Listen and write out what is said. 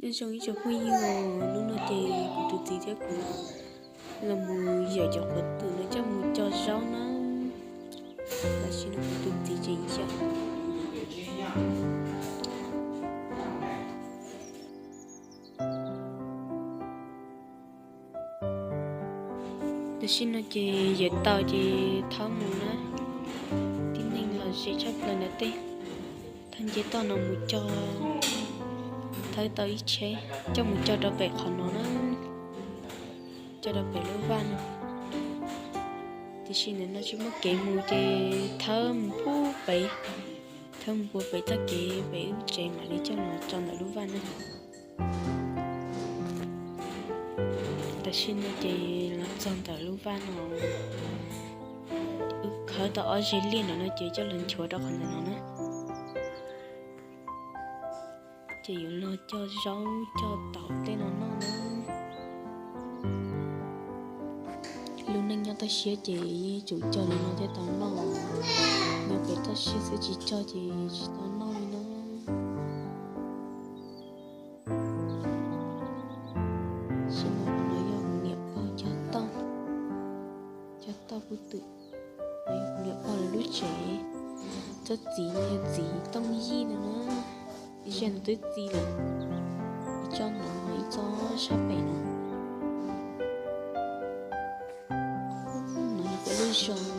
Nyob zoo ib tsoom phooj ywg, hnub no ces kuv tus txiv thiab kuv los mus yawm cov qhuav twm no coj mus co zaub na. Tam sim no kuv tus txiv tseem yawm. Tam sim no ces yawm tau ces thawb mus na. Tib neeg los ze tshaj plaws ntawm tej thaj nce toj no mus co, thawb tau ib tsheb coj mus co rau pem qhov no na, co rau pem lub vaj no. Tiam sis ntawm no tsis muaj kev mus ces thawb mus puag pem, thawb mus puag pem txoj kev pem wb tsev mam li coj los tso ntawm lub vaj na. Tam sim no ces los txog ntawm lub vaj no, wb khawb tau ob zeg liaj no no ces coj los nchuav rau qhov ntawm no na. Ces yuav los co zaub co taum tej no noj na. Lub neej nyob toj siab ces yeej tsum co li no thiaj tau noj, nyob pem toj siab xwb tsis co ces tsis tau noj li na. Sim no no yog kuv niam pog cog toj, cog toj pub twm. No yog kuv niam pog lawv lub tsev. Txoj txiv no yog txiv tooj yij no na, ib zaj no twb txi lawm, ib tsob no, ib tsob sab pem no. No yog peb lub zos.